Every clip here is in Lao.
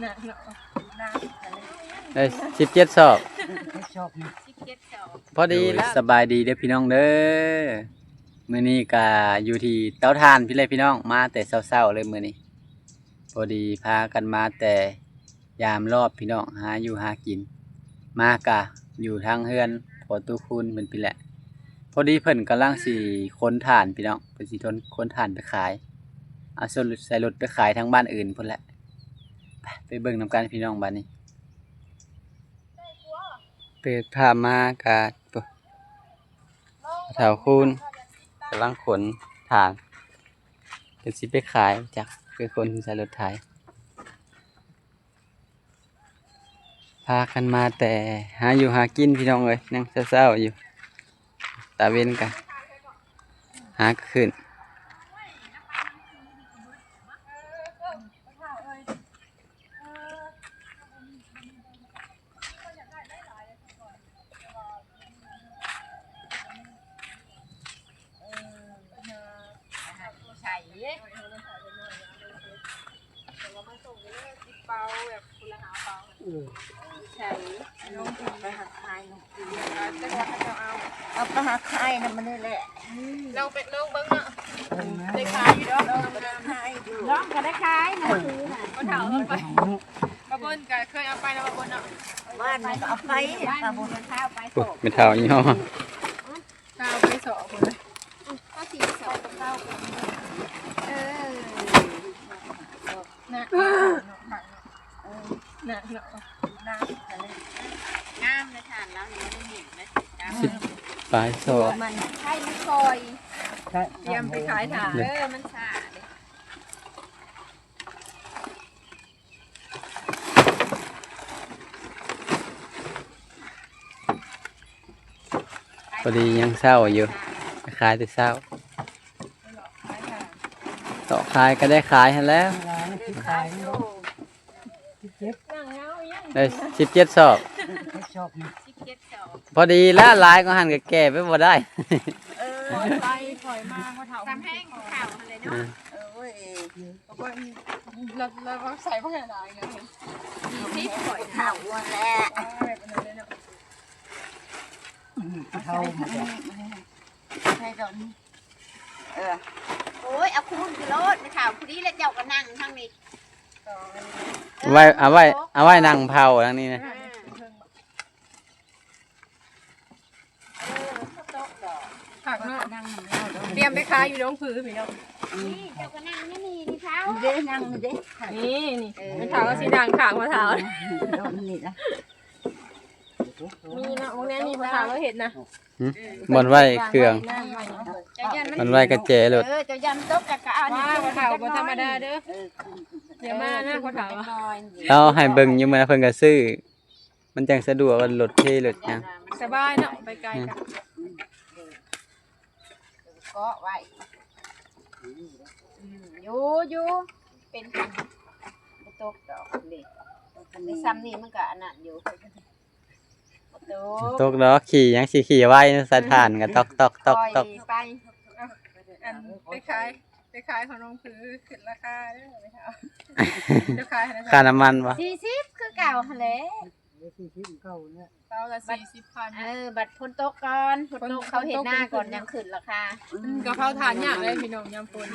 ນະເນາະ ໄດ້ສິບເຈັດສອບ ສິບເຈັດສອບ ພໍດີລະ. ໂດຍ ສະບາຍດີເດີພີ່ນ້ອງເດີ ມື້ນີ້ກະຢູ່ທີ່ເຕົາຖ່ານພີ້ແຫຼະພີ່ນ້ອງ ມາແຕ່ເຊົ້າໆເລີຍມື້ນີ້ ພໍດີພາກັນມາແຕ່ ຍາມລອບພີ່ນ້ອງ ຫາຢູ່ຫາກິນ ມາກະຢູ່ທາງເຮືອນພໍ່ຕູ້ຄູນເພິ່ນພີ້ແຫຼະ ພໍດີເພິ່ນກຳລັງຊິຂົນຖ່ານພີ່ນ້ອງ ເພິ່ນຊິຂົນ ຂົນຖ່ານໄປຂາຍ ເອົາໃສ່ລົດ ໃສ່ລົດໄປຂາຍທາງບ້ານອື່ນພຸ້ນແຫຼະ. ໄປ ໄປເບິ່ງນຳກັນພີ່ນ້ອງບາດນີ້ ເປີດພາບມາກະ ໂອ້ ພໍ່ເຖົ້າຄູນກຳລັງຂົນຖ່ານ ເພິ່ນຊິໄປຂາຍ ຈັກຄືຄົນໃສ່ລົດໄຖ ພາກັນມາແຕ່ຫາຢູ່ຫາກິນພີ່ນ້ອງເອີຍ ຍັງເຊົ້າໆຢູ່ ຕາເວັນກະຫາກະຂຶ້ນ. ເອົາໄປຫາຂາຍນຳມັນນີ້ແຫຼະ ລອງໄປ ລອງເບິ່ງເນາະ ໄດ້ຂາຍຢູ່ດອກ ລອງກໍໄດ້ຂາຍນະ ພໍ່ເຖົ້າເອົາໄປ ບາບຸນກໍເຄີຍເອົາໄປນະ ບາບຸນເນາະ ວານນີ້ກໍເອົາໄປ ບາບຸນ ໂອ້ ແມ່ເຖົ້າອີ່ຫຍັງ ເອົາໄປສອກພຸ້ນ ເອົາສີ່ສອກ ເອີ ນະ ນະ ນະ ນະ ນະ ງາມເລີຍ ຖ່ານລາວນີ້ບໍ່ໄດ້ເຫັນເລີຍ ສິບປາຍສອກ ມັນໃຊ້ມັນຄ່ອຍ ຕຽມໄປຂາຍຖ່ານ ເອີ ມັນຊ້າເດ້. ພໍດີຍັງເຊົ້າຢູ່ ຂາຍແຕ່ເຊົ້າ ເສາະຂາຍກໍໄດ້ຂາຍຫັ້ນແຫຼະ ໄດ້ສິບເຈັດສອບ ພໍດີລະ ຫຼາຍກວ່າຫັ້ນກໍແກ່ໄປບໍ່ໄດ້ ເອີ ຖອຍໄປຖອຍມາ ພໍ່ເຖົ້າ ສຳແພງເຖົ້າຫັ້ນແຫຼະເນາະ ເອີ ໂອ້ຍ ລະ ລະໃສ່ບໍ່ໃຫ້ຫຼາຍນະ ສີ່ສິບ ຂ້ອຍເຖົ້າແລ້ວ ເຖົ້າ ໃສ່ດອກນີ້ ເອີ ໂອ້ຍ ເອົາຄູນຂຶ້ນໂລດ ແມ່ເຖົ້າ ພໍດີແລ້ວເຈົ້າກໍນັ່ງທາງນີ້ ໄວ້ ເອົາໄວ້ ເອົາໄວ້ນັ່ງເຜົາທາງນີ້ນະ ເອີ. ເອີ ເຂົ້າຕົກດອກ ຄັກເນາະ ນັ່ງນຳເຮົາດອກ ຕຽມໄປຂາຍຢູ່ໜອງຜືພີ່ນ້ອງ ນີ້ ເຈົ້າກໍນັ່ງຢູ່ນີ້ ນີ້ເຖົ້າ ນີ້ເດ້ ນັ່ງນີ້ເດ້ ນີ້ ນີ້ ເອີ ແມ່ເຖົ້າກໍຊິນັ່ງຂ້າງພໍ່ເຖົ້າ ນີ້ລະ ມີເນາະ ວງແນວນີ້ພໍ່ເຖົ້າລາວເຮັດນະ ຫືມ ບ່ອນໄວ້ເຄື່ອງ ເຈົ້າຢ້ານມັນ ບ່ອນໄວ້ກະແຈລົດ ເອີ ເຈົ້າຢ້ານມັນຕົກກະ ກະເອົານີ້ ພໍ່ເຖົ້າບໍ່ທຳມະດາເດີ ເອີ ຢ່າມານະພໍ່ເຖົ້າ ລາວໃຫ້ເບິ່ງຢູ່ ມື້ນັ້ນເພິ່ນກະຊື້ ມັນຈັ່ງສະດວກ ລົດເທລົດຫຍັງ ສະບາຍເນາະ ໄປໄກກະ ເກາະໄວ້ ອືມ ຢູ່ ຢູ່ ເປັນ ບໍ່ຕົກດອກເດ້ ມີຊ່ຳນີ້ມັນກະອັນນັ້ນຢູ່ ບໍ່ຕົກ ຕົກດອກ ຂີ່ຍັງຊິຂີ່ໄວ ສາຍຜ່ານກະຕອກ ຕອກ ຕອກ ຕອກ ໄປ ອັນ ໄປຂາຍ ໄປຂາຍຂອງນ້ອງຜືຂຶ້ນລາຄາເດີ ເຈົ້າຂາຍເທົ່າໃດ ຄ່ານ້ຳມັນບໍ່ ສີ່ສິບ ຄືເກົ່າຫັ້ນແຫຼະ ສີ່ສິບເກົ່າແຫຼະ ເປົາລະສີ່ສິບພັນ ເອີ ບັດຝົນຕົກກ່ອນ ຝົນຕົກ ເຂົາເຮັດນາກ່ອນ ຍັງຂຶ້ນລາຄາ ອືມ ກະເຜົາຖ່ານຍາກເລີຍພີ່ນ້ອງ ຍາມຝົນ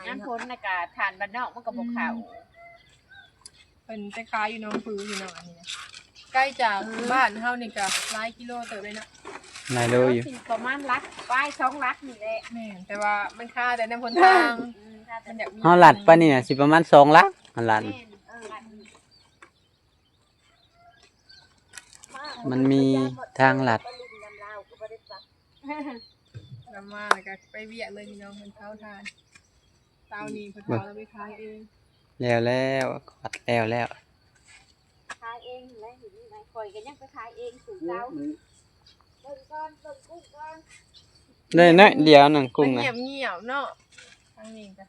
ຍາມຝົນນະກະຖ່ານບ້ານນອກມັນກະບໍ່ເຂົ້າ ອືມ ເພິ່ນໄປຂາຍຢູ່ໜອງຜືພີ່ນ້ອງ ອັນນີ້ນະ ໄກຈາກ ອືມ ບ້ານເຮົານີ້ກະຫຼາຍກິໂລເຕີບເລີຍເນາະ ຫຼາຍໂລຢູ່ ປະມານຫຼັກປາຍ ສອງຫຼັກນີ້ແຫຼະ ແມ່ນ ແຕ່ວ່າມັນຄາແຕ່ນຳຫົນທາງ ອືມ ມັນຢາກມີ ເຮົາລັດໄປນີ້ນະ ຊິປະມານສອງຫຼັກ ເຮົາລັດ ແມ່ນ ເອີ ມັນມີທາງລັດ ນຳມາແລ້ວກະໄປວຽກເລີຍພີ່ນ້ອງ ເພິ່ນເຜົາຖ່ານ ເຕົານີ້ເພິ່ນເຜົາແລ້ວໄປຂາຍເອງ ແລ້ວແລ້ວ ວັດແລ້ວແລ້ວ ຂາຍເອງແຫຼະ ຂ້ອຍກະຍັງໄປຂາຍເອງຄືເກົ່າ ເບິ່ງກ່ອນ ເບິ່ງກຸ້ງກ່ອນ ໄດ້ໜ້ອຍດຽວໜຶ່ງກຸ້ງນະ ງຽບໆເນາະ ທາງນີ້ກະ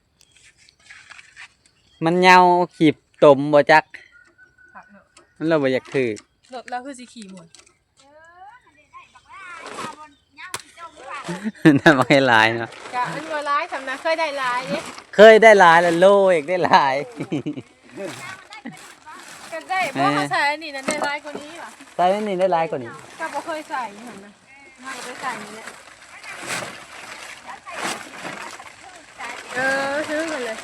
ມັນເຍົາ ຂີບຕົມບໍ່ຈັກ ຄັກເນາະ ມັນເລີຍບໍ່ຢາກຖືກ ລົດລາວຄືຊິຂີ່ໝົດ ນັ້ນມັນໃຫ້ຫຼາຍເນາະ ກະອັນວ່າຫຼາຍຊ່ຳນະ ເຄີຍໄດ້ຫຼາຍເດ້ ເຄີຍໄດ້ຫຼາຍລະໂລອີກ ໄດ້ຫຼາຍ ເອີ ໄດ້ບໍ່? ເອີ ເຮົາໃສ່ອັນນີ້ນັ້ນໄດ້ຫຼາຍກວ່ານີ້ຫວາ? ໃສ່ອັນນີ້ໄດ້ຫຼາຍກວ່ານີ້ ກໍບໍ່ເຄີຍໃສ່ຫັ້ນນະ ເຮົາກໍໄປໃສ່ນີ້ແຫຼະ. ເອີ ຊື້ກັນເລີຍ.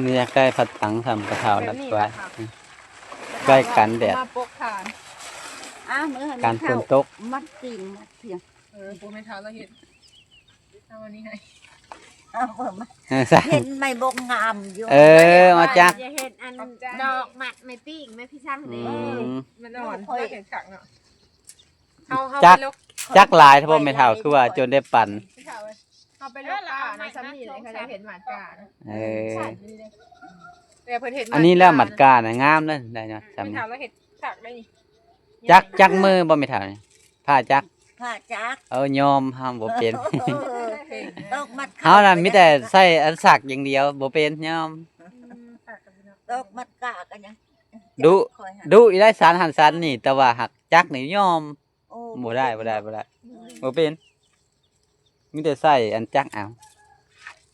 ນີ້ຢາກໄດ້ພັດຕັງສ່ຳກະເທົາ ແບບນີ້ລະ ໄວ້ກັນແດດ ມາປົກຖານ. ອ່າ ມື້ຫັ້ນ ກັນຝົນຕົກ ມັດຕີນມັດພຽງ. ເອີ ຜູ້ແມ່ເຖົ້າລາວເຮັດ ເອົາອັນນີ້ໃຫ້ ເອົາມາ ເອີ ເຫັນໄມ້ບົກງາມຢູ່. ເອີ ມາຈັກ ຢ່າເຮັດອັນດອກມັດໄມ້ປີ້ງ ໄມ້ພີສັງເດ້. ອືມ ມັນອ່ອນ ມັນເຫັນຄັກເນາະ. ເຮົາ ເຮົາ ຈັກ ໄປລົກ ຈັກຫຼາຍແທ້ບໍ່ແມ່ເຖົ້າ ຄືວ່າຈົນໄດ້ປັ່ນ. ແມ່ເຖົ້າເອີຍ ເຮົາໄປລົກປ່ານະ ສ່ຳນີ້ເລີຍ ເຂົາຈະເຫັນໝາດການ. ເອີ ແຕ່ເພິ່ນເຮັດ ອັນນີ້ແລ້ວໝາດການະ ງາມເລີຍ ໄດ້ເນາະ ສ່ຳນີ້. ແມ່ເຖົ້າລາວເຮັດຄັກໄດ໋ນີ້. ຈັກ ຈັກມືບໍ່ແມ່ເຖົ້ານີ້ ພ້າຈັກ ພ້າຈັກ. ເອີ ຍອມ ເຮົາບໍ່ເປັນ ເອີ ເກັ່ງ ດອກມັດ ເຮົານະມີແຕ່ໃຊ້ອັນສັກຢ່າງດຽວ ບໍ່ເປັນ ຍອມ. ອືມ ດອກມັດກາກໍຍັງ ດຸ ດຸອີ່ໄດ້ ສານຫັ້ນສານນີ້ ແຕ່ວ່າຫາກຈັກນີ້ຍອມ. ໂອ້ ບໍ່ໄດ້ ບໍ່ໄດ້ ບໍ່ໄດ້ ອືມ ບໍ່ເປັນ. ມີແຕ່ໃຊ້ອັນຈັກເອົາ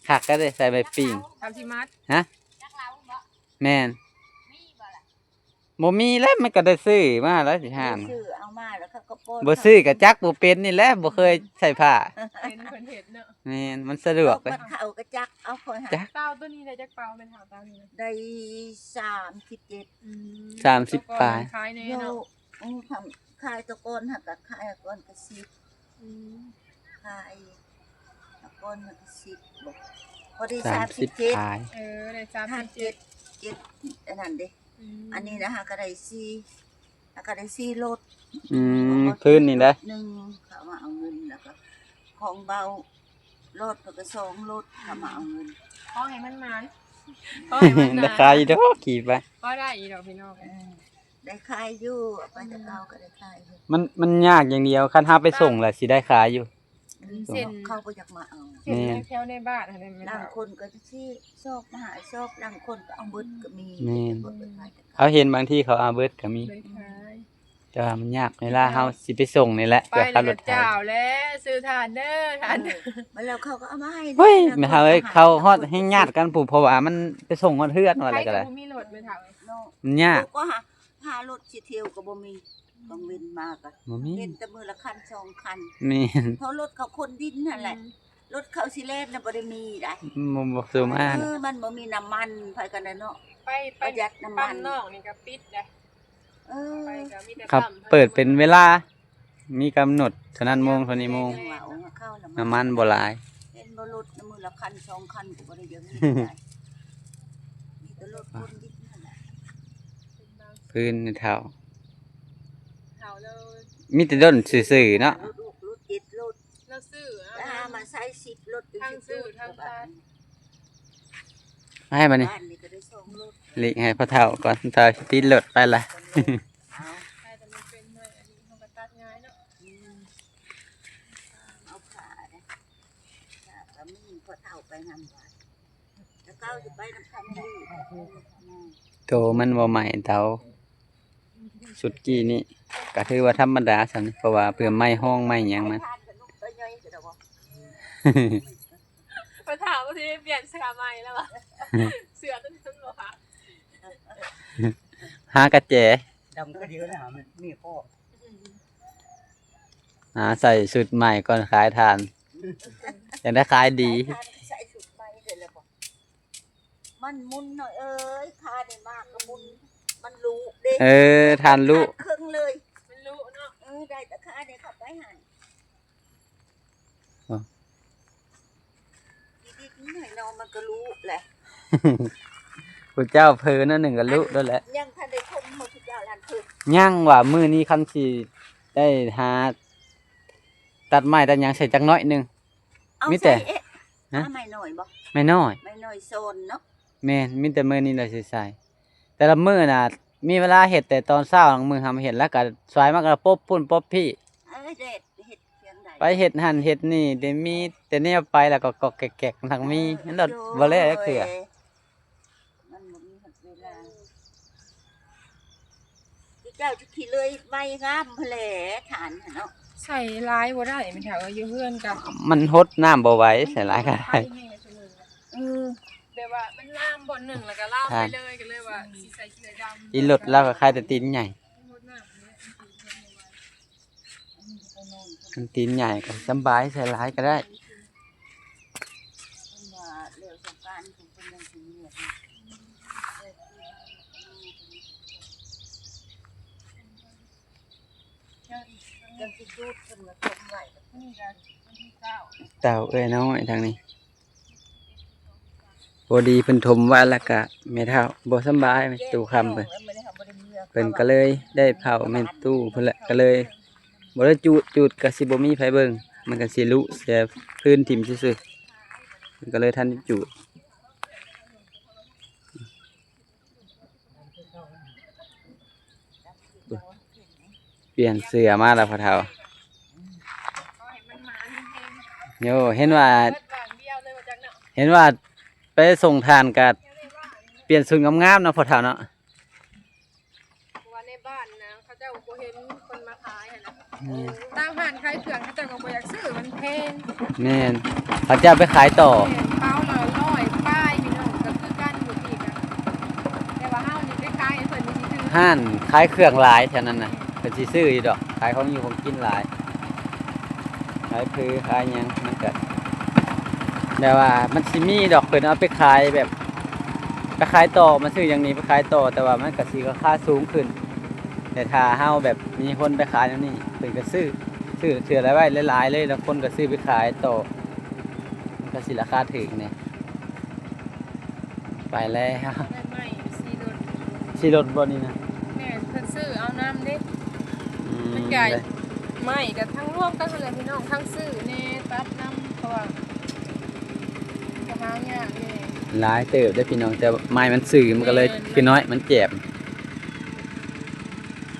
ຄັກກໍໄດ້ໃສ່ໄມ້ປີ້ງ. ສາມສິບມັດ ຮະ? ຈັກລາວບໍ່? ແມ່ນ ມີບໍ່ລະ? ບໍ່ມີແລ້ວ ມັນກໍໄດ້ຊື້ມາແລ້ວຊິຫາ ໄດ້ຊື້ເອົາມາແລ້ວເຂົາກໍປ້ອນ. ບໍ່ຊື້ກໍຈັກບໍ່ເປັນນີ້ແຫຼະ ບໍ່ເຄີຍໃສ່ຜ້າ. ເຫັນເພິ່ນເຮັດເນາະ. ແມ່ນ ມັນສະດວກເດ້. ເອົາເຂົ້າກໍຈັກ ເອົາຂ້ອຍຫາ ຈັກ ເຕົາໂຕນີ້ໄດ້ຈັກເປົາແມ່ເຖົ້າ ເຕົານີ້ນະ? ໄດ້ສາມສິບເຈັດ. ອືມ ສາມສິບປາຍ ຂາຍແນ່ເນາະ. ໂອ້ ຂາຍແຕ່ກ່ອນຫັ້ນກໍຂາຍ ແຕ່ກ່ອນກໍສິບ. ອືມ ຂາຍ ແຕ່ກ່ອນຫັ້ນກໍສິບບໍ ພໍດີສາມສິບເຈັດ. ເອີ ໄດ້ສາມສິບເຈັດ ເຈັດ ອັນນັ້ນເດ້. ອືມ ອັນນີ້ນະຫາກໍໄດ້ສີ່ ຫາກໍໄດ້ສີ່ລົດ. ອືມ ຄືນນີ້ນະ ໜຶ່ງເຂົາມາເອົາເງິນ ແລ້ວກໍຂອງເບົາ ລົດເພິ່ນກໍສອງລົດ ເຂົາມາເອົາເງິນ. ຂໍໃຫ້ມັນໝານ ຂໍໃຫ້ມັນ ໄດ້ຂາຍຢູ່ດອກ ຂີ່ໄປ ພໍໄດ້ຢູ່ດອກພີ່ນ້ອງ. ເອີ ໄດ້ຂາຍຢູ່ ໄປແຕ່ເກົ່າກໍໄດ້ຂາຍຢູ່. ມັນ ມັນຍາກຢ່າງດຽວ ຄັນເຮົາໄປສົ່ງລະຊິໄດ້ຂາຍຢູ່. ອືມ ເສັ້ນ ເຂົາບໍ່ຢາກມາເອົາ. ເສັ້ນ ແມ່ນ ແຖວໃນບ້ານຫັ້ນແຫຼະ ລາງຄົນກໍຊິຊອກມາຫາຊອກ ລາງຄົນກໍເອົາເບິດກໍມີ. ແມ່ນ ເຂົາເຫັນບາງທີເຂົາເອົາເບິດກໍມີ ໄດ້ຂາຍ. ແຕ່ວ່າມັນຍາກເວລາເຮົາຊິໄປສົ່ງນີ້ແຫຼະ ໄປແລ້ວກໍເຈົ້າແຫຼະ ຊື້ທານເດີ ທານ. ເອີ ມາແລ້ວເຂົາກໍເອົາມາໃຫ້. ໂອ້ຍ ແມ່ເຖົ້າເອີຍ ເຂົາຮອດແຮ່ງຍາດກັນພຸ້ນ ເພາະວ່າມັນໄປສົ່ງຮອດເຮືອນວ່າແລ້ວກໍໄດ້ ບໍ່ມີລົດແມ່ເຖົ້າເອີຍ ມັນຍາກ. ກໍຫາ ຫາລົດຊິທ່ຽວກໍບໍ່ມີ ກາງເວັນມາກໍບໍ່ມີ ເຫັນແຕ່ມື້ລະຄັນສອງຄັນ. ແມ່ນ ເພາະລົດເຂົາຂົນດິນຫັ້ນແຫຼະ. ອືມ ລົດເຂົາຊິແລ່ນນະບໍ່ໄດ້ມີໄດ໋ ບໍ່ ບໍ່ສົມອານ. ເອີ ມັນບໍ່ມີນ້ຳມັນ ໃຜກັນນະເນາະ ໄປ ໄປ ປະຢັດນ້ຳມັນ. ປ້ຳນອກນີ້ກໍປິດໄດ໋. ເອີ ໄປກໍມີແຕ່ ຄັບ ປ້ຳ ເປີດເປັນເວລາ ມີກຳນົດເທົ່ານັ້ນໂມງເທົ່ານີ້ໂມງ. ແມ່ນວ່າ ໂອ້ ເຂົ້າລະ ນ້ຳມັນບໍ່ຫຼາຍ. ເຫັນບໍ່ ລົດນະມື້ລະຄັນສອງຄັນກໍບໍ່ໄດ້ເດີນໄດ້ ມີແຕ່ລົດຄົນດິນຫັ້ນແຫຼະ. ພື້ນເຖົ້າ ເຖົ້າແລ້ວ ມີແຕ່ດົນຊື່ໆເນາະ. ລົດຫົກ ລົດເຈັດ ລົດ ແລ້ວຊື້ ແລ້ວຫາມາໃຊ້ສິບລົດ ທັງຊື້ທັງຕັດ. ໃຫ້ບັດນີ້ ບ້ານນີ້ກໍໄດ້ສອງລົດ ຫຼີກໃຫ້ພໍ່ເຖົ້າກ່ອນ ພໍ່ເຖົ້າຊິຕິດລົດໄປລະ. ເອົາ ໃຫ້ແຕ່ມັນເປັນໄມ້ອັນນີ້ເຮົາກໍຕັດງ່າຍເນາະ. ອືມ ເອົາຜ້າເດ້ ຜ້າກໍມີ ພໍ່ເຖົ້າໄປນຳວ່າ ແຕ່ເກົ່າຊິໄປນຳຄັນນີ້. ໂຕມັນບໍ່ໄໝ້ເຕົາ ຊຸດກີ້ນີ້ກໍຖືວ່າທຳມະດາສ່ຳນີ້ ເພາະວ່າເພື່ອໄມ້ຫ້ອງໄມ້ຫຍັງມັນ. ໄປຖາມວ່າຊິປ່ຽນເສື້ອໃໝ່ແລ້ວຫວາ ເສື້ອຕົວນີ້ມັນບໍ່ຄັກ. ຫາກະແຈ ດຳກະດິວນະ ມັນມີຂໍ້ ຫາໃສ່ຊຸດໃໝ່ກ່ອນຂາຍຖ່ານ ຈັ່ງໄດ້ຂາຍດີ. ຂາຍຖ່ານໃສ່ຊຸດໃໝ່ເລີຍແລ້ວບໍ່? ມັນໝຸນນ້ອຍເອີຍ ຂານີ້ມາກະໝຸນ ມັນລຸເດ້. ເອີ ຖ່ານລຸ ຂາດເຄິ່ງເລີຍ ມັນລຸເນາະ. ເອີ ໄດ້ແຕ່ຂານີ້ເຂົ້າໄປຫັ້ນ ອໍ ອີກນິດໜ້ອຍເນາະ ມັນກະລຸແຫຼະ. ຜູ້ເຈົ້າເຜີໜ້ອຍໜຶ່ງກະລຸໂລດແຫຼະ. ຍັງທັນໄດ້ຄົມ ຜູ້ເຈົ້າຫັ້ນເຜີ ຍັງວ່າມື້ນີ້ຄັນຊິໄດ້ຫາຕັດໄມ້ຕັດຫຍັງໃສ່ຈັກໜ້ອຍໜຶ່ງ. ເອົາ ມີແຕ່ ໃສ່ເອະ ຫາ ຫາໄມ້ນ້ອຍບໍ່? ໄມ້ນ້ອຍ ໄມ້ນ້ອຍໂຊນເນາະ. ແມ່ນ ມີແຕ່ມື້ນີ້ລະຊິໃສ່. ແຕ່ລະມື້ນະ ມີເວລາເຮັດແຕ່ຕອນເຊົ້າ ລາງມື້ຫາມາເຮັດ ລະກະສວາຍມາກະປົບພຸ້ນປົບພີ້. ເອີ ເຮັດ ເຮັດພຽງໃດ ໄປເຮັດຫັ້ນເຮັດນີ້ ໄດ້ມີແຕ່ແນວໄປລະກອກໆແກກໆ ມັນທັງມີ ມັນບໍ່ແລ້ວຈັກເທື່ອ. ມັນບໍ່ມີຮອດເວລາ. ເຈົ້າຊິຂີ້ເລື່ອຍໄມ້ງາມພຸ້ນແຫຼະ ຖ່ານຫັ້ນເນາະ. ໃສ່ຫຼາຍບໍ່ໄດ້ແມ່ນເຖົ້າ ຢູ່ເຮືອນກະ ມັນຫົດນ້ຳບໍ່ໄຫວ ໃສ່ຫຼາຍກະໄດ້. ເອີ ວ່າມັນລາມບ່ອນໜຶ່ງ ແລ້ວກໍລາມໄປເລີຍ ກໍເລີຍວ່າຊິໃສ່ເສື້ອດຳ. ອີ່ລົດລາວກໍຂາຍແຕ່ຕີນໃຫຍ່ ມັນຕີນໃຫຍ່ກໍສຳບາຍ ໃສ່ຫຼາຍກໍໄດ້. ເຕົ້າເອື້ອຍນ້ອຍທາງນີ້ ພໍດີເພິ່ນຖົມໄວ້ ແລ້ວກະແມ່ເຖົ້າບໍ່ສຳບາຍ ແມ່ຕູ້ຄຳເພິ່ນ ເພິ່ນກໍເລີຍໄດ້ເຝົ້າແມ່ຕູ້ເພິ່ນແຫຼະ ກໍເລີຍບໍ່ໄດ້ຈູດ ຈູດກໍຊິບໍ່ມີໃຜເບິ່ງ ມັນກໍຊິລຸເສຍພື້ນຖິ້ມຊື່ໆ ເພິ່ນກໍເລີຍທັນໄດ້ຈູດ. ປ່ຽນເສື້ອມາແລ້ວພໍ່ເຖົ້າ. ໂຍ ເຫັນວ່າ ເຫັນວ່າໄປສົ່ງຖ່ານກະປ່ຽນຊຸດງາມໆເນາະພໍ່ເຖົ້າເນາະ. ເພາະວ່າໃນບ້ານນະ ເຂົາເຈົ້າບໍ່ເຫັນຄົນມາຂາຍຫັ້ນນະ. ແມ່ນ. ຕາມຮ້ານຂາຍເຄື່ອງ ເຂົາເຈົ້າກໍບໍ່ຢາກຊື້ ມັນແພງ. ແມ່ນ. ເຂົາເຈົ້າໄປຂາຍຕໍ່. ແມ່ນ. ເປົາລະຮ້ອຍປາຍ ພີ່ນ້ອງ ກໍຄືກັນຢູ່ພີ້ກະ ແຕ່ວ່າເຮົານີ້ໄປຂາຍໃຫ້ເພິ່ນນີ້ຊື່ໆ. ຮ້ານຂາຍເຄື່ອງຫຼາຍແຖວນັ້ນນະ. ແມ່ນ. ເພິ່ນຊິຊື້ຢູ່ດອກ ຂາຍຂອງຢູ່ຂອງກິນຫຼາຍ ຂາຍເຜີຂາຍຫຍັງ ມັນກະແບບວ່າມັນຊິມີດອກ ເພິ່ນເອົາໄປຂາຍແບບ ໄປຂາຍຕໍ່ ມາຊື້ຢ່າງນີ້ໄປຂາຍຕໍ່ ແຕ່ວ່າມັນກໍຊິລາຄາສູງຂຶ້ນ. ແຕ່ຖ້າເຮົາແບບມີຄົນໄປຂາຍແນວນີ້ ເພິ່ນກໍຊື້ ຊື້ເທື່ອລະໄວ້ຫຼາຍໆເລີຍ ແລ້ວຄົນກໍຊື້ໄປຂາຍຕໍ່ ມັນກໍຊິລາຄາຖືກແດ່. ໄປແລ້ວ ໄດ້ໄມ້ສີ່ລົດ ສີ່ລົດບໍ່ນີ້ນະ? ແມ່ນ ເພິ່ນຊື້ເອົານຳເດ້. ອືມ ມັນໃຫຍ່ ໄມ້ກໍທັງລວມກັນຫັ້ນແຫຼະພີ່ນ້ອງ ທັງຊື້ແດ່ ຕັດນຳ ເພາະວ່າ ກໍຫາຍາກແດ່. ຫຼາຍເຕີບເດ້ພີ່ນ້ອງ ແຕ່ໄມ້ມັນຊື່ ມັນກໍເລີຍ ແມ່ນ ຄືນ້ອຍ ມັນແຈບ.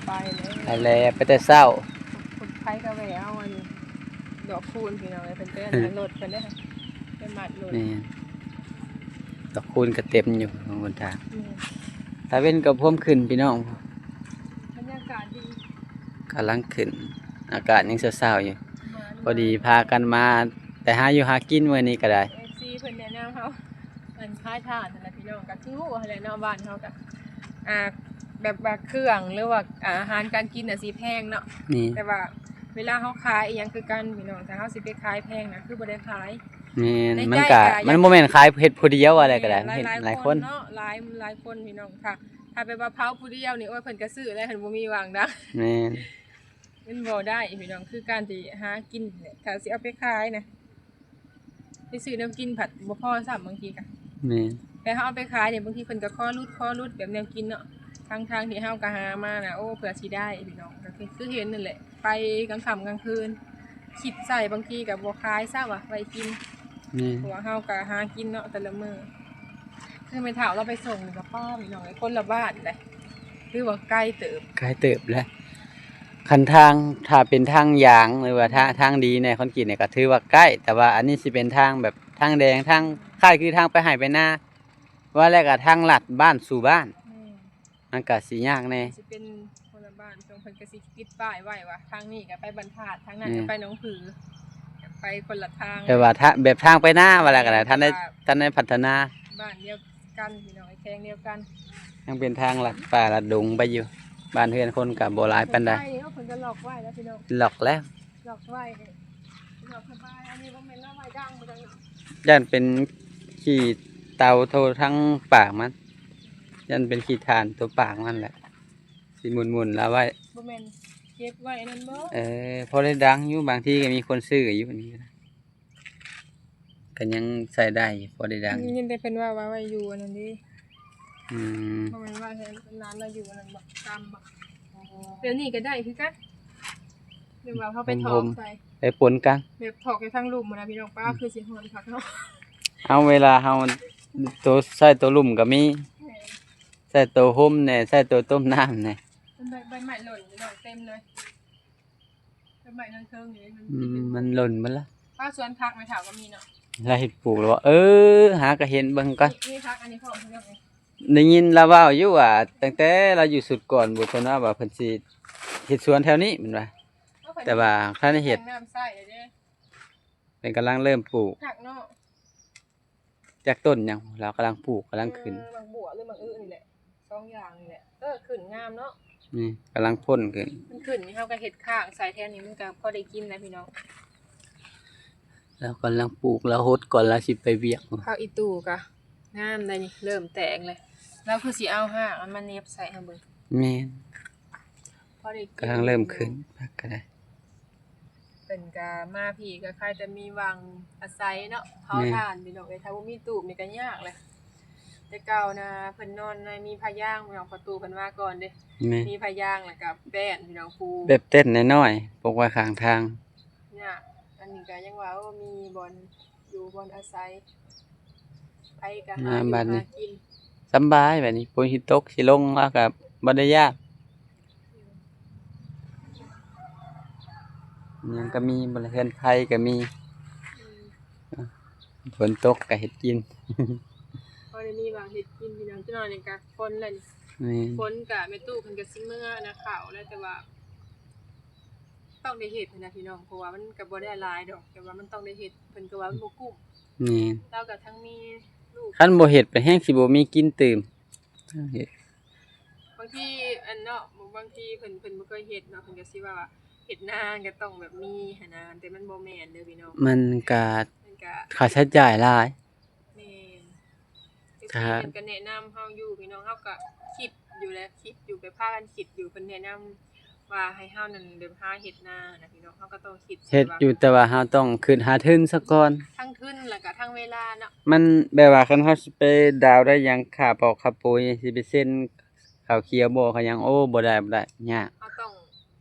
ໄປແລ້ວ ໄປແລ້ວ ໄປແຕ່ເຊົ້າ. ຄົນໄປກໍແວ່ເອົາອັນດອກຄູນພີ່ນ້ອງເອີຍ ເພິ່ນໄປອັນນັ້ນລົດເພິ່ນເດ້ ໄປມັດລົດ. ແມ່ນ ດອກຄູນກໍເຕັມຢູ່ຫົນທາງ. ແມ່ນ. ຕາເວັນກໍພວມຂຶ້ນພີ່ນ້ອງ ບັນຍາກາດດີ ກຳລັງຂຶ້ນ ອາກາດຍັງເຊົ້າໆຢູ່. ມາ ພໍດີພາກັນມາແຕ່ຫາຢູ່ຫາກິນມື້ນີ້ກໍໄດ້ ເອັຟຊີເພິ່ນແນະນຳເຮົາ ອັນຂາຍຖ່ານຫັ້ນແຫຼະພີ່ນ້ອງ ກໍຄືຮູ້ຫັ້ນແຫຼະເນາະ ບ້ານເຮົາກໍ ອ່າ ແບບວ່າເຄື່ອງ ຫຼືວ່າ ອ່າ ອາຫານການກິນນະຊິແພງເນາະ. ແມ່ນ. ແຕ່ວ່າເວລາເຮົາຂາຍອີ່ຫຍັງຄືກັນພີ່ນ້ອງ ຖ້າເຮົາຊິໄປຂາຍແພງນະ ຄືບໍ່ໄດ້ຂາຍ. ແມ່ນ. ໃນໃຈ ມັນກະ ກະ ມັນບໍ່ແມ່ນຂາຍເຮັດຜູ້ດຽວ ອາ ແມ່ນ ອາໄລກໍໄດ້ ເຮັດຫຼາຍຄົນເນາະ ຫຼາຍ ຫຼາຍຄົນພີ່ນ້ອງ. ຖ້າ ຖ້າແບບວ່າເຜົາຜູ້ດຽວນີ້ ໂອ້ຍ ເພິ່ນກໍຊື້ແລ້ວ ເພິ່ນບໍ່ມີຫວ່າງດັງ. ແມ່ນ. ມັນບໍ່ໄດ້ພີ່ນ້ອງ ຄືການທີ່ຫາກິນແຫຼະ ຖ້າຊິເອົາໄປຂາຍນະ ໄປຊື້ແນວກິນພັດບໍ່ພໍຊ້ຳບາງທີກະ. ແມ່ນ. ແຕ່ເຮົາເອົາໄປຂາຍນີ້ ບາງທີເພິ່ນກໍຂໍຫຼຸດ ຂໍຫຼຸດແບບແນວກິນເນາະ ທັງໆທີ່ເຮົາກໍຫາມານະ ໂອ້ ເພື່ອຊິໄດ້ພີ່ນ້ອງ ກໍຄື ຄືເຫັນນັ້ນແຫຼະ ໄປກາງຄ່ຳກາງຄືນ ຄິດໃສ່ບາງທີກໍບໍ່ຂາຍຊ້ຳວ່າໄວ້ກິນ. ແມ່ນ. ເພາະວ່າເຮົາກໍຫາກິນເນາະແຕ່ລະມື້. ຄືແມ່ເຖົ້າລາວໄປສົ່ງນີ້ກໍປ້າພີ່ນ້ອງເອີຍ ຄົນລະບ້ານເດ້ ຖືວ່າໄກເຕີບ ໄກເຕີບແຫຼະ. ຄັນທາງ ຖ້າເປັນທາງຢາງ ຫຼືວ່າທາງ ທາງດີແດ່ ຄອນກຣີດນີ້ກໍຖືວ່າໃກ້ ແຕ່ວ່າອັນນີ້ຊິເປັນທາງແບບທາງແດງ ທາງ ຄ້າຍຄືທາງໄປໄຮ່ໄປນາ ວ່າແລ້ວກໍທາງລັດບ້ານສູ່ບ້ານ. ແມ່ນ. ມັນກະຊິຍາກແດ່ ຊິເປັນຄົນລະບ້ານ ເພິ່ນກະຊິຕິດປ້າຍໄວ້ວ່າ ທາງນີ້ກະໄປບ້ານທາດ ທາງນັ້ນ ແມ່ນ ກະໄປໜອງຜື ໄປຄົນລະທາງ. ແບບວ່າທາ ແບບທາງໄປນາວ່າແລ້ວກະໄດ້ ແມ່ນ ທັນໄດ້ ວ່າທັນໄດ້ພັດທະນາ ບ້ານດຽວກັນພີ່ນ້ອງ ແຂວງດຽວກັນ. ຍັງເປັນທາງລັດປ່າລັດດົງໄປຢູ່ ບ້ານເຮືອນຄົນກະບໍ່ຫຼາຍປານໃດ. ໄປນີ້ເພິ່ນກະລັອກໄວ້ແລ້ວພີ່ນ້ອງ ລັອກແລ້ວ ລັອກໄວ້ ສະດວກສະບາຍ. ອັນນີ້ບໍ່ແມ່ນລາວໄວ້ດັງບໍ່ຈັກເນາະ ຢ້ານເປັນຂີ້ເຕົ່າໂທທັງປາກມັນ ຢ້ານເປັນຂີ້ຖ່ານໂຕປາກມັນແຫຼະ ຊິໝຸ່ນໆລາວໄວ້. ບໍ່ແມ່ນເກັບໄວ້ນັ້ນບໍ່? ເອີ ພໍໄດ້ດັງຢູ່ ບາງທີກໍມີຄົນຊື້ຢູ່ ອັນນີ້ກໍໄດ້ ກໍຍັງໃຊ້ໄດ້ຢູ່ ພໍໄດ້ດັງ. ໄດ້ຍິນແຕ່ເພິ່ນວ່າ ວ່າໄວ້ຢູ່ອັນນັ້ນເດ້. ອືມ ບໍ່ແມ່ນວ່າໃຫ້ຫຼານລາວຢູ່ອັນນັ້ນບໍ່? ຕາມບໍ່? ແບບນີ້ກໍໄດ້ຄືກັນ ຫຼືວ່າເຮົາໄປຖອກໃສ່ ໄປປົນກັນ ແບບຖອກໃສ່ທາງລຸ່ມນະພີ່ນ້ອງ. ປ້າ ອືມ ຄືຊິຮ້ອນຄັກເນາະ. ເຮົາເວລາເຮົາໂຕໃຊ້ໂຕລຸ່ມກໍມີ ແມ່ນ ໃຊ້ໂຕຮົ່ມແດ່ ໃຊ້ໂຕຕົ້ມນ້ຳແດ່. ມັນໃບ ໃບໄມ້ຫຼົ່ນພີ່ນ້ອງ ເຕັມເລີຍ ໃບໄມ້ເທິງໆນີ້ ມັນ ອືມ ມັນຫຼົ່ນໝົດລະ. ປ້າ ສວນຜັກແມ່ເຖົ້າກໍມີເນາະ ລາວເຮັດປູກແລ້ວບໍ່? ເອີ ຫາກໍເຫັນເບິ່ງກ່ອນ ມີ ມີຜັກອັນນີ້ພ້ອມພີ່ນ້ອງເອີຍ. ໄດ້ຍິນລາວເວົ້າຢູ່ວ່າ ຕັ້ງແຕ່ລາວຢູ່ຊຸດກ່ອນພຸ້ນ ເພິ່ນວ່າ ວ່າເພິ່ນຊິເຮັດສວນແຖວນີ້ ເພິ່ນວ່າ ແຕ່ວ່າບໍ່ທັນໄດ້ເຮັດ ແຕ່ງນ້ຳໃສ່ແລ້ວເດ້ ເພິ່ນກຳລັງເລີ່ມປູກ ຄັກເນາະ. ຈັກຕົ້ນຫຍັງ ລາວກຳລັງປູກ ກຳລັງຂຶ້ນ ເອີ ໝາກບົວ ຫຼື ໝາກອຶນີ້ແຫຼະ ສອງຢ່າງນີ້ແຫຼະ. ເອີ ຂຶ້ນງາມເນາະ ນີ້ກຳລັງພົ້ນຂຶ້ນ ມັນຂຶ້ນນີ້ ເຮົາກໍເຮັດຄ້າງໃສ່ແຖວນີ້ ມັນກໍພໍໄດ້ກິນນະພີ່ນ້ອງ. ລາວກຳລັງປູກ ລາວຫົດກ່ອນລາວຊິໄປວຽກ. ຜັກອີ່ຕູ່ກໍງາມໄດ໋ນີ້ ເລີ່ມແຕກແລ້ວ ລາວຄືຊິເອົາຮາກມັນມາເໜັບໃສ່ເຮົາເບິ່ງ. ແມ່ນ ພໍໄດ້ກິນ ກຳລັງເລີ່ມຂຶ້ນ ຜັກກໍໄດ້. ເພິ່ນກະມາພີ້ກະຂາຍແຕ່ມີຫວ່າງອາໄສເນາະ ເຜົາ ແມ່ນ ຖ່ານພີ່ນ້ອງເອີຍ. ຖ້າບໍ່ມີຕູບນີ້ກະຍາກແຫຼະ. ແຕ່ເກົ່ານະເພິ່ນນອນໃນມີຜ້າຢາງພີ່ນ້ອງ ພໍ່ຕູ້ເພິ່ນມາກ່ອນເດ້ ແມ່ນ ມີຜ້າຢາງແລ້ວກະແປ້ນພີ່ນ້ອງ ປູ ແບບເຕັນນ້ອຍໆ ປົກໄວ້ຂ້າງທາງ. ຍາກ ອັນນີ້ກະຍັງວ່າ ໂອ້ ມີບ່ອນຢູ່ບ່ອນອາໄສ ໃຜກະຫາຢູ່ຫາກິນ ສຳບາຍ. ບາດນີ້ຝົນຊິຕົກຊິລົງລາວກະບໍ່ໄດ້ຢ້ານ. ຫຍັງກໍມີ ເຮືອນໄຜ່ກໍມີ ອືມ ຝົນຕົກກໍເຮັດກິນ ພໍໄດ້ມີຫວ່າງເຮັດກິນພີ່ນ້ອງ. ຈັກໜ້ອຍນີ້ກໍຝົນແລ້ວນີ້ ແມ່ນ ຝົນກໍແມ່ຕູ້ເພິ່ນກໍຊິເມືອນະເຂົ້າແລ້ວ ແຕ່ວ່າຕ້ອງໄດ້ເຮັດຫັ້ນນະພີ່ນ້ອງ ເພາະວ່າມັນກໍບໍ່ໄດ້ຫຼາຍດອກ ແຕ່ວ່າມັນຕ້ອງໄດ້ເຮັດ ເພິ່ນກໍວ່າມັນບໍ່ກຸ້ມ. ແມ່ນ ລາວກໍທັງມີລູກ ຄັນບໍ່ເຮັດໄປແຮງຊິບໍ່ມີກິນຕື່ມ. ເຮັດ ບາງທີອັນເນາະ ບາງທີເພິ່ນ ເພິ່ນບໍ່ເຄີຍເຮັດເນາະ ເພິ່ນກໍຊິວ່າ ເຮັດນາກໍຕ້ອງແບບມີຫັ້ນນະ ແຕ່ມັນບໍ່ແມ່ນເດີພີ່ນ້ອງ ມັນກະ ມັນກະຄ່າໃຊ້ຈ່າຍຫຼາຍ. ແມ່ນ ເອັຟຊີ ເພິ່ນກໍແນະນຳເຮົາຢູ່ພີ່ນ້ອງ ເຮົາກໍຄິດຢູ່ແຫຼະ ຄິດຢູ່ ແບບພາກັນຄິດຢູ່ ເພິ່ນແນະນຳ ວ່າໃຫ້ເຮົານັ້ນແບບຫາເຮັດນານະພີ່ນ້ອງ ເຮົາກໍຕ້ອງຄິດ ເຮັດຢູ່ ແຕ່ວ່າເຮົາຕ້ອງຄິດຫາທຶນສາກ່ອນ ທັງທຶນແລ້ວກໍທັງເວລາເນາະ. ມັນແບບວ່າຄັນເຮົາຊິໄປດາວໄດ້ຫຍັງ ຄ່າປອກຄ່າປຸ໋ຍ ຊິໄປເຊັນເຂົ້າຂຽວບໍ່ ເຂົ້າຫຍັງ ໂອ້ ບໍ່ໄດ້ ບໍ່ໄດ້ ຍາກ. ເຮົາຕ້ອງ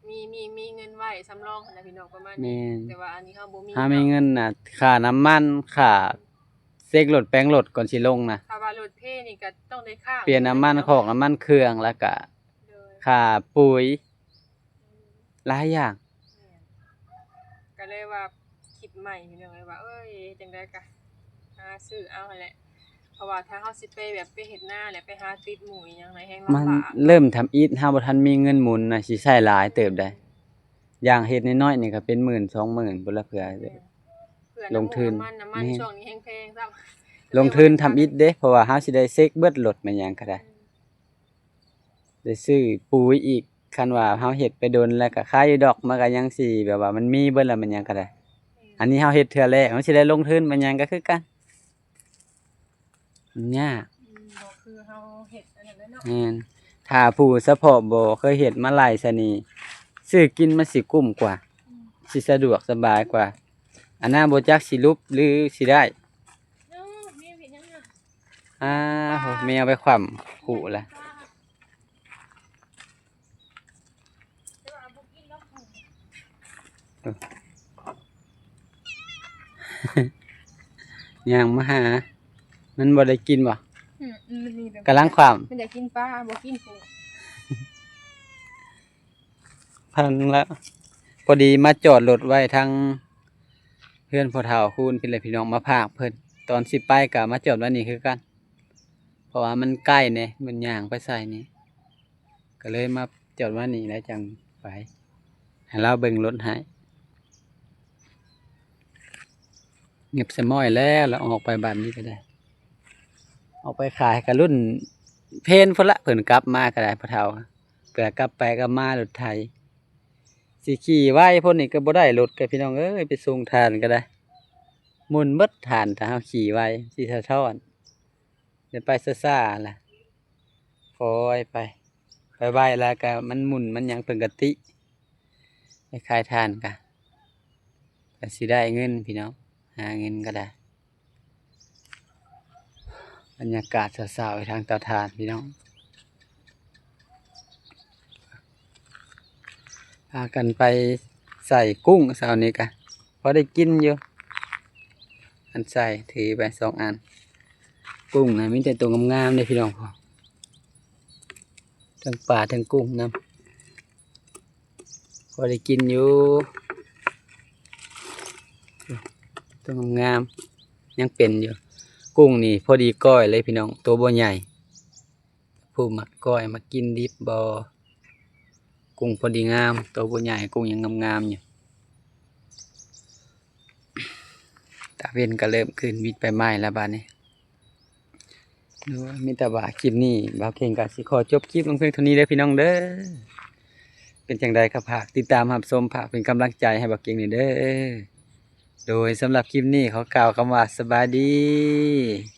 ມີ ມີ ມີເງິນໄວ້ສຳລອງຫັ້ນນະພີ່ນ້ອງ ປະມານນີ້. ແມ່ນ ແຕ່ວ່າອັນນີ້ເຮົາບໍ່ມີ ເຮົາມີເງິນນະ ຄ່ານ້ຳມັນ ຄ່າເຊັກລົດແປງລົດກ່ອນຊິລົງນະ ຖ້າວ່າລົດເພນີ້ກໍຕ້ອງໄດ້ຄ້າງ ປ່ຽນນ້ຳມັນຄອກ ນ້ຳມັນເຄື່ອງ ແລ້ວກະ ໂດຍ ຄ່າປຸ໋ຍ ຫຼາຍຢ່າງ. ແມ່ນ ກໍເລີຍວ່າຄິດໃໝ່ພີ່ນ້ອງເອີຍ ວ່າ ເອີຍ ຈັ່ງໃດກໍຫາຊື້ເອົາຫັ້ນແຫຼະ ເພາະວ່າຖ້າເຮົາຊິໄປແບບໄປເຮັດນາແລ້ວໄປຫາຕິດໝູ່ອີ່ຫຍັງນະ ແຮ່ງລຳບາກ. ມັນເລີ່ມທຳອິດ ເຮົາບໍ່ທັນມີເງິນໝູນນະ ຊິໃຊ້ຫຼາຍເຕີບໃດ໋. ຢ່າງເຮັດນ້ອຍໆນີ້ກໍເປັນໝື່ນສອງໝື່ນພຸ້ນລະ ເພື່ອ ແມ່ນ ເພື່ອລົງທຶນ. ນ້ຳມັນ ນ້ຳມັນ ແມ່ນ ຊ່ວງນີ້ແຮງແພງຊ້ຳ ລົງທຶນທຳອິດເດ້ ເພາະວ່າເຮົາຊິໄດ້ເຊັກເບິດລົດແມ່ນຫຍັງກໍໄດ້ ອືມ ໄດ້ຊື້ປຸ໋ຍອີກ. ຄັນວ່າເຮົາເຮັດໄປດົນແລ້ວກໍຂາຍຢູ່ດອກ ມັນກໍຍັງຊິແບບວ່າມັນມີເບິດແລ້ວແມ່ນຫຍັງກໍໄດ້. ແມ່ນ ອັນນີ້ເຮົາເຮັດເທື່ອແລກ ມັນຊິໄດ້ລົງທຶນແມ່ນຫຍັງກໍຄືກັນ ມັນຍາກ. ອືມ ບໍ່ຄືເຮົາເຮັດອັນນັ້ນແຫຼະເນາະ. ແມ່ນ ຖ້າຜູ້ສະເພາະບໍ່ເຄີຍເຮັດມາໄລ່ຊະນີ້ ຊື້ກິນມັນຊິກຸ້ມກວ່າ ອືມ ຊິສະດວກສະບາຍກວ່າ. ອັນນັ້ນບໍ່ຈັກຊິຫຼຸບຫຼືຊິໄດ້. ເອີ ມີເຮັດຫຍັງນະ? ອ້າ ແມວໄປຂວ້ຳຄຸລະ. ຍ່າງມາຫາ ມັນບໍ່ໄດ້ກິນບໍ່? ອືມ ມັນນີ້ແບບ ກຳລັງຂວ້ຳ ມັນຢາກກິນປາ ບໍ່ກິນປູ. ພັນລະ ພໍດີມາຈອດລົດໄວ້ທາງເຮືອນພໍ່ເຖົ້າຄູນພີ້ແຫຼະພີ່ນ້ອງ ມາພາກເພິ່ນ ຕອນຊິໄປກໍມາຈອດໄວ້ນີ້ຄືກັນ ເພາະວ່າມັນໃກ້ແດ່ ມັນຍ່າງໄປໃສ່ນີ້ ກໍເລີຍມາຈອດໄວ້ນີ້ແລ້ວຈັ່ງໄປ ໃຫ້ລາວເບິ່ງລົດໃຫ້. ງຽບສະມ້ອຍແລ້ວ ລະອອກໄປບາດນີ້ກໍໄດ້ ອອກໄປຂາຍກໍລຸ້ນເພນພຸ້ນລະ ເພິ່ນກັບມາກໍໄດ້ ພໍ່ເຖົ້າ ເພື່ອກັບໄປກັບມາລົດໄຖ ຊິຂີ່ໄວພຸ້ນນີ້ກໍບໍ່ໄດ້ລົດ ກໍພີ່ນ້ອງເອີຍ ໄປສົ່ງຖ່ານກໍໄດ້ ໝຸ່ນເບິດຖ່ານ ຖ້າເຮົາຂີ່ໄວຊິສະທ້ອນ ແຕ່ໄປຊ້າໆລະ ຄ່ອຍໄປ ໄປໄວແລ້ວກໍມັນໝຸ່ນມັນຫຍັງເພິ່ນກໍຕິ ໄປຂາຍຖ່ານກະ ກະຊິໄດ້ເງິນພີ່ນ້ອງ ຫາເງິນກໍໄດ້. ບັນຍາກາດເຊົ້າໆຢູ່ທາງເຕົາຖ່ານພີ່ນ້ອງ ພາກັນໄປໃສ່ກຸ້ງເຊົ້ານີ້ກະ ພໍໄດ້ກິນຢູ່ ອັນໃສ່ຖືໄປສອງອັນ ກຸ້ງນະມີແຕ່ໂຕງາມໆເດ້ພີ່ນ້ອງ ທັງປາທັງກຸ້ງນຳ ພໍໄດ້ກິນຢູ່ ໂຕງາມໆຍັງເປັນຢູ່ ກຸ້ງນີ້ພໍດີກ້ອຍເລີຍພີ່ນ້ອງ ໂຕບໍ່ໃຫຍ່ ຜູ້ມັກກ້ອຍມັກກິນດິບບໍ່ ກຸ້ງພໍດີງາມ ໂຕບໍ່ໃຫຍ່ ກຸ້ງຍັງງາມໆຢູ່. ຕາເວັນກໍເລີ່ມຂຶ້ນ ມິດໄປໄມ້ແລ້ວບາດນີ້ ໂດຍ ມີແຕ່ວ່າຄລິບນີ້ບ່າວເກັ່ງກໍຊິຂໍຈົບຄລິບລົງພຽງເທົ່ານີ້ເດີພີ່ນ້ອງເດີ. ເປັນຈັ່ງໃດກໍຝາກຕິດຕາມຮັບຊົມ ຝາກເປັນກຳລັງໃຈໃຫ້ບ່າວເກັ່ງແດ່ເດີ. ໂດຍ ສຳລັບຄລິບນີ້ຂໍກ່າວຄຳວ່າສະບາຍດີ.